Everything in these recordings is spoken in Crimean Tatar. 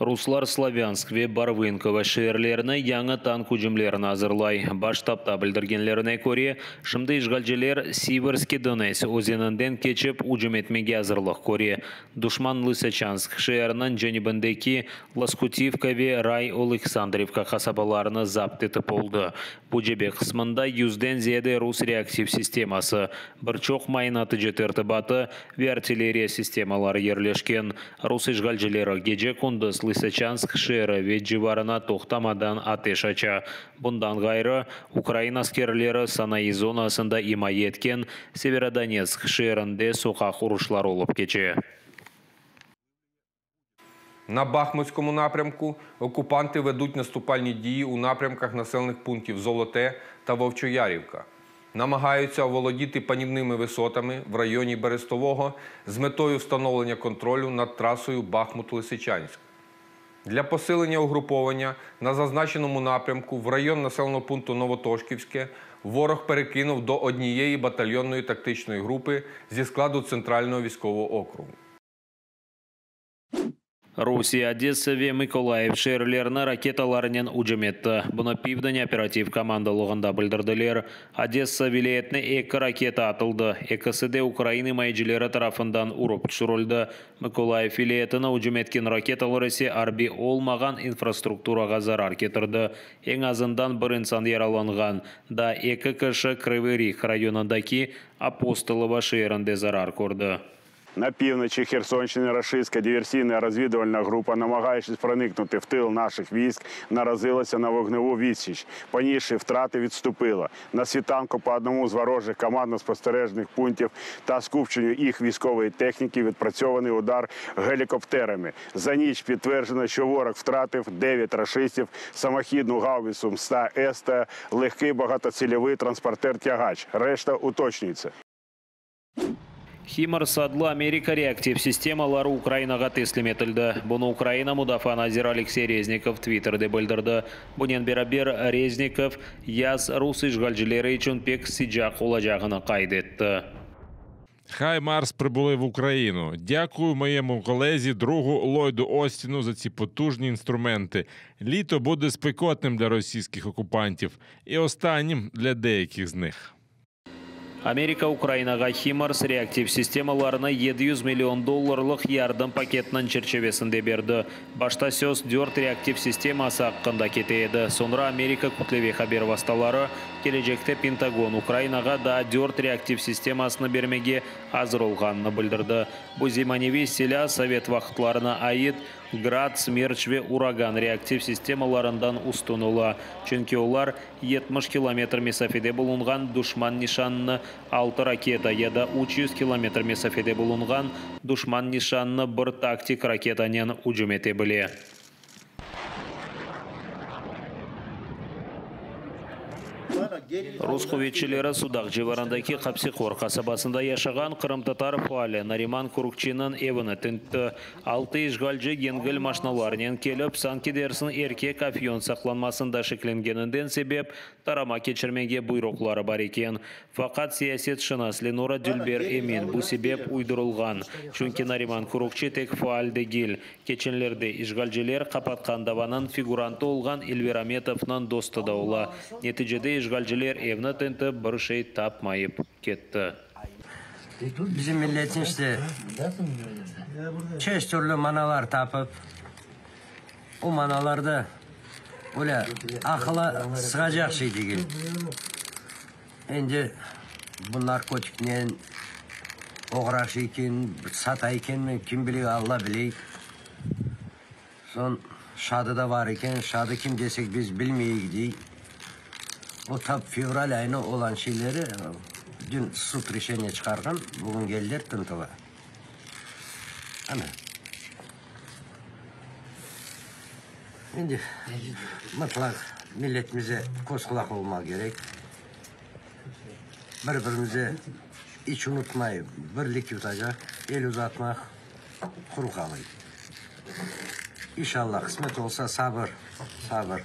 Ruslar Slavânsk ve Barvınkovo şeerlerine yañı tank ücümlerini azırlay. Baş ştabda bildirgenlerine köre, şimdi işğalciler Siverskiy Donets özeninden keçip ücüm etmege azırlıq köre. Duşman Lıseçansk şeeriniñ cenübindeki Loskutivka ve Ray-Oleksandrivka qasabalarını zapt etip oldı. Bu cebe qısmında yüzden ziyade rus reaktiv sisteması, bir çoq mayın atıcı tertibatı ve artilleriya sistemaları yerleşken. Rus işğalcileri gece-kündüz Lıseçansk şeeri ve civarına toqtamadan ateş aça. Bundan ğayrı, ukrain askerleri sanayı zonasında imaye etken Severodonetsk şeerinde soqaq uruşları olıp keçe. На Бахмутському напрямку окупанти ведуть наступальні дії у напрямках населених пунктів Золоте та Вовчоярівка. Намагаються оволодіти панівними висотами в районі Берестового з метою встановлення контролю над трасою Бахмут-Лисичанськ. Для посилення угруповання на зазначеному напрямку в район населеного пункту Новотошківське ворог перекинув до однієї батальйонної тактичної групи зі складу Центрального військового округу. Rusiye Odessa ve Mıkolayıv şeerlerine raketalarnen ücüm etti. Bunı Pivden operativ komandalığında bildirdiler. Odessa vilâyetine eki raketa atıldı, ekisi de ukrain imayecileri tarafından urıp tüşürildi. Mıkolayıv vilâyetine ücüm etken raketalar ise arbiy olmağan infrastrukturağa zarar ketirdi. Eñ azından bir insan yaralanğan, daa eki kişi Krıvıy Rih rayonındaki Apostolovo şeerinde zarar kördi. На півночі Херсонщини рашистська диверсійна розвідувальна група, намагаючись проникнути в тил наших військ, наразилася на вогневу відсіч. Понісши втрати, відступила. На світанку по одному з ворожих командно-спостережних пунктів та скупченню їх військової техніки відпрацьований удар гелікоптерами. За ніч підтверджено, що ворог втратив 9 рашистів, самохідну гаубицю МСТА-С та легкий багатоцільовий транспортер-тягач. Решта уточнюється. Химарс adlı Amerika reaktiv sistemaları Ukrainağa teslim etildi. Bunı Ukraina mudafaa naziri Aleksey Reznikov Twitterde bildirdi. Bunen beraber, Reznikov, yaz rus işğalcileri içün pek sıcaq olacağını qayd etti. Хаймарс прибули в Україну. Дякую моєму колезі, другу Ллойду Остіну за ці потужні інструменти. Літо буде спекотним для російських окупантів і останнім для деяких з них. Amerika Ukrainağa Химарс reaktiv sistemalarını 700 million dollarlıq yardım paketiniñ çerçivesinde berdi. Başta söz dört reaktiv sisteması aqqında kete edi, soñra Amerika kütleviy haber vastaları kelecekte Pentagon Ukrainağa daa dört reaktiv sistemasını bermege azır olğanını bildirdi. Bu zemaneviy silâ sovet vaqıtlarına ait Grad, Smerç ve Uragan reaktiv sistemalarından üstün ola, çünki olar 70 kilometr mesafede bulunğan duşman nişanını altı raketa ya da 300 kilometr mesafede bulunğan duşman nişanını bir taktik raketanen ücüm ete bile. Rus quvetçileri Sudaq civarındaki Qapsiqor qasabasında yaşağan qırımtatar faali Nariman Kurkçiniñ evini tintti. Altı işğalci yengil maşnalarnen kelip, sanki dersiñ erkek afyon saqlanmasında şeklengeninden sebep tarama keçirmege buyruqları bar eken. Faqat siyasetşınas Lenora Dülber emin, bu sebep uydurılğan, çünki Nariman Kurukçi tek faal degil, keçenlerde işğalciler qapatqan davanıñ figurantı olğan İlver Ametovnıñ dostu da ola. Neticede işğalciler evni tintip, bir şey tapmayıp ketti. Bizim milletin işte çeşit türlü manalar tapıp, o manalarda öyle aqıla sığacaq şey degil. Endi bu narkotiknen oğraş eken, sata ekenmi, kim bile, Alla bile. Soñ şadı da bar eken, şadı kim desek biz bilmeyik dey. O tap fevral ayına olan şeyleri dün sud rişeniye çıqarğan, bugün keldiler tıntılar. Ana. Endi mıtlaq milletimize köz qulaq olmaq kerek. Bir-birimize iç unutmay birlik yutacaq, el uzatmaq, quru qalay. İnşallah, qısmet olsa, sabır, sabır.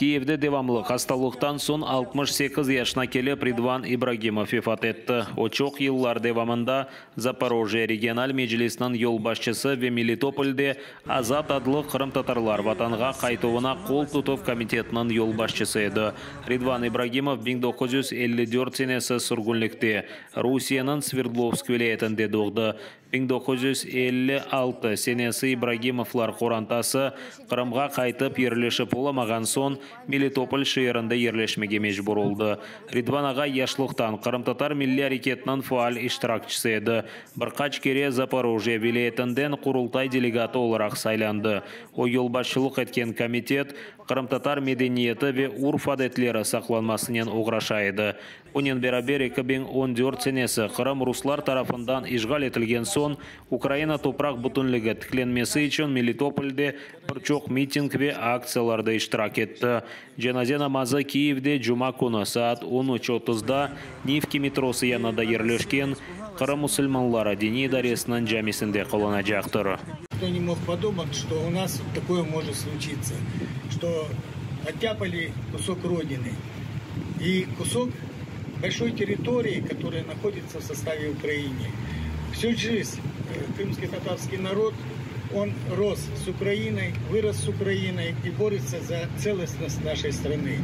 Kiyevde devamlı hastalıqtan soñ 68 yaşına kelip Ridvan İbragimov vefat etti. O çoq yıllar devamında Zaporojye regional meclisiniñ yolbaşçısı ve Melitopolde Azat adlı qırımtatarlar vatanğa qaytuvına qol tutuv komitetiniñ yolbaşçısı edi. Ridvan İbragimov 1954 senesi sürgünlikte, Rusiyeniñ Sverdlovsk vilâyetinde doğdı. 1956 senesi İbragimovlar qorantası Qırımğa qaytıp yerleşip olamağan soñ, Melitopol şeerinde yerleşmege mecbur oldı. Ridvan ağa yaşlıqtan qırımtatar milliy areketiniñ faal iştirakçisi edi. Bir qaç kere Zaporojye vilâyetinden Qurultay delegatı olaraq saylandı. O yolbaşçılıq etken komitet qırımtatar medeniyeti ve urf-adetleri saqlanmasınen oğraşa edi. Bunen beraber, 2014 senesi Qırım ruslar tarafından işğal etilgen soñ, Ukraina topraq bütünligi tiklenmesi içün Melitopolde bir çoq miting ve aktsiyalarda iştirak etti. Cenaze namazı Kiyevde cuma künü saat on üç otuzda Nivki metrosı yanında yerleşken Qırım musulmanları diniy idaresiniñ camisinde qılınacaqtır. Никто не мог подумать, что у нас такое может случиться, что оттяпали кусок Родины и кусок большой территории, которая находится в составе Украины. Всю жизнь крымский татарский народ, он рос с Украиной, вырос с Украиной и борется за целостность нашей страны.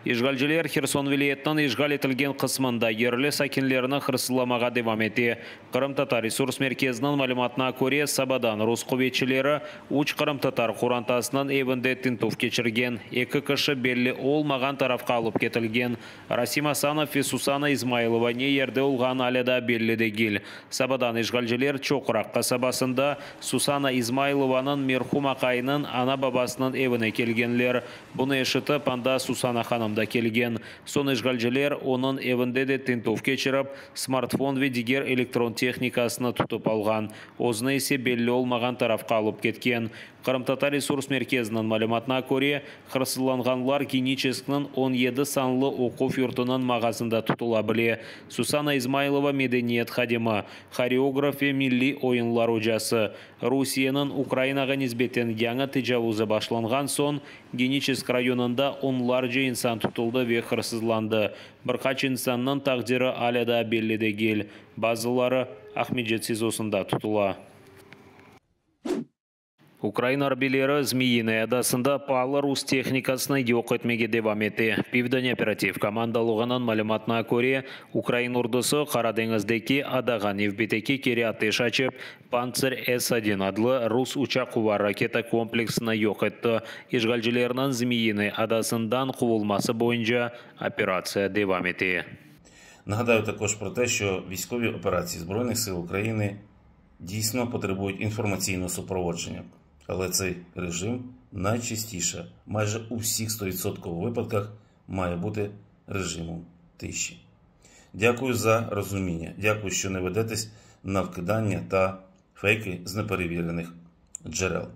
İşğalciler Herson vilâyetiniñ işğal etilgen qısmında yerli sakinlerni hırsızlamağa devam ete. Qırımtatar resurs merkeziniñ malümatına köre, sabadan rus quvetçileri üç qırımtatar qorantasınıñ evinde tintüv keçirgen, eki kişi belli olmağan tarafqa alıp ketilgen. Rasim Asanov ve Susana İzmaylova ne yerde olğanı alâ daa belli degil. Sabadan işğalciler Çoqraq qasabasında Susana İzmaylovanıñ merhum aqayınıñ ana-babasınıñ evine kelgenler. Bunı eşitip, anda Susana hanım da kelgen. Soñ işğalciler onıñ evinde de tintüv keçirip, smartfon ve diger elektron tehnikasını tutıp alğan, özüni ise belli olmağan tarafqa alıp ketken. Qırımtatar resurs merkeziniñ malümatına köre, hırsızlanğanlar Geniçeskniñ 17 sanlı oquv yurtunıñ mağazında tutula bile. Susana İzmaylova medeniyet hadimi, horeograf ve milliy oyunlar ocası. Rusiyeniñ Ukrainağa nisbeten yañı tecavuzı başlanğan soñ, Geniçesk rayonında onlarca insan tutuldı ve hırsızlandı. Bir qaç insannıñ taqdiri alâ daa belli degil. Bazıları Aqmescit SİZOsında tutula. Ukraina arbiyleri Zmiyinıy adasında paalı rus tehnikasını yoq etmege devam ete. Pivdeń operativ komandalığınıñ malümatına köre, ukrain ordusı Qara deñizdeki adağa nevbetteki kere ateş açıp, Pantsir S-bir adlı rus uçaquvar raketa kompleksini yoq etti. İşğalcilerniñ Zmiyinıy adasından quvulması boyunca operatsiya devam ete. Нагадаю також про те, що військові операції Збройних сил України дійсно потребують інформаційного супроводження. Але цей режим найчастіше, майже у всіх 100% випадках, має бути режимом тиші. Дякую за розуміння. Дякую, що не ведетесь на вкидання та фейки з неперевірених джерел.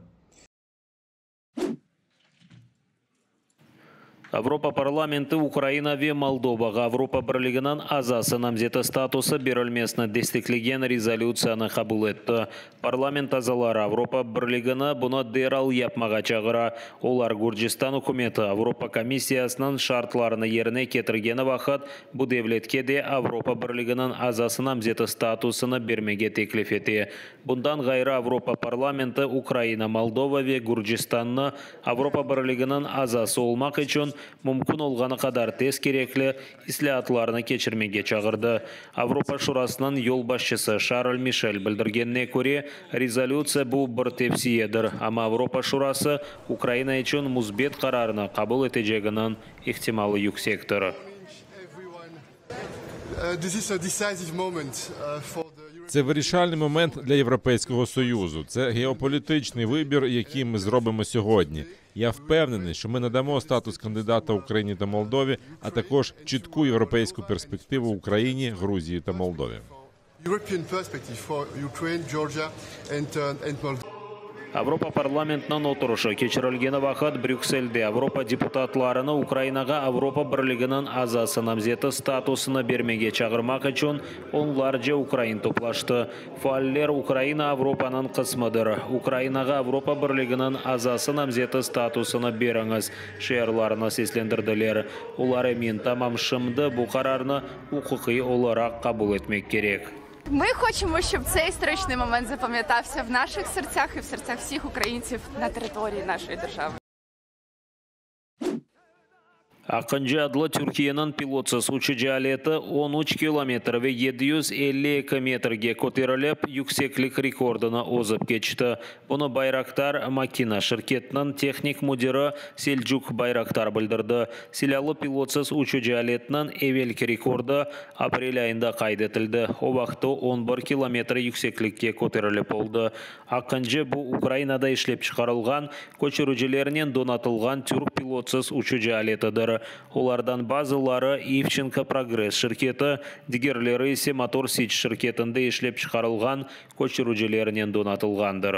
Avropa parlamenti Ukraina ve Moldovağa Avropa Birliginiñ azası namzeti statusı berilmesini desteklegen rezolütsiyanı qabul etti. Parlament azaları Avropa Birligini bunı deral yapmağa çağıra. Olar Gürcistan ükümeti Avropa komissiyasınıñ şartlarını yerine ketirgeni vaqıt bu devletke de Avropa Birliginiñ azası namzeti statusını bermege teklif ete. Bundan ğayrı Avropa parlamenti Ukraina, Moldova ve Gürcistannı Avropa Birliginiñ azası olmaq içün mümkün olğanı qadar tez kerekli islâatlarnı keçirmege çağırdı. Avropa Şurasınıñ yolbaşçısı Şarl Mişel bildirgenine köre, rezolütsiya bu bir tevsiyedir, amma Avropa Şurası Ukraina içün müsbet qararnı qabul eteceginiñ ihtimalı yüksektir. Це вирішальний момент для Європейського Союзу. Це геополітичний вибір, який ми зробимо сьогодні. Я впевнений, що ми надамо статус кандидата Україні та Молдові, а також чітку європейську перспективу Україні, Грузії та Молдові. European perspective for Ukraine, Georgia and, uh, and Moldova. Avropa parlamentiniñ oturışı keçirilgeni vaqıt Brükselde Avropa deputatlarını Ukrainağa Avropa Birliginiñ azası namzeti statusını bermege çağırmaq içün onlarca ukrain toplaştı. Faaller Ukraina Avropanıñ qısmıdır, Ukrainağa Avropa Birliginiñ azası namzeti statusını beriñiz şiarlarını seslendirdiler. Olar emin, tamam şimdi bu qararnı uquqiy olaraq qabul etmek kerek. Ми хочемо, щоб цей історичний момент запам'ятався в наших серцях і в серцях всіх українців на території нашої держави. Aqıncı adlı Türkiyeniñ pilotsız uçucı aleti 13 kilometr ve 752 metrge köterilip, yükseklik rekordını ozıp keçti. Bunı Bayraktar Makina şirketiniñ tehnik müdiri Selcuk Bayraktar bildirdi. Silâlı pilotsız uçucı aletiniñ evelki rekordı aprel ayında qayd etildi, o vaqıt o 11 kilometr yükseklikke köterilip oldı. Aqıncı, bu Ukrainada işlep çıqarılğan köçüricilernen donatılğan türk pilotsız uçucı aletidir. Olardan bazıları İvçenko Progress şirketi, digerleri ise Motor Siç şirketinde işlep çıqarılğan köçüricilernen donatılğandır.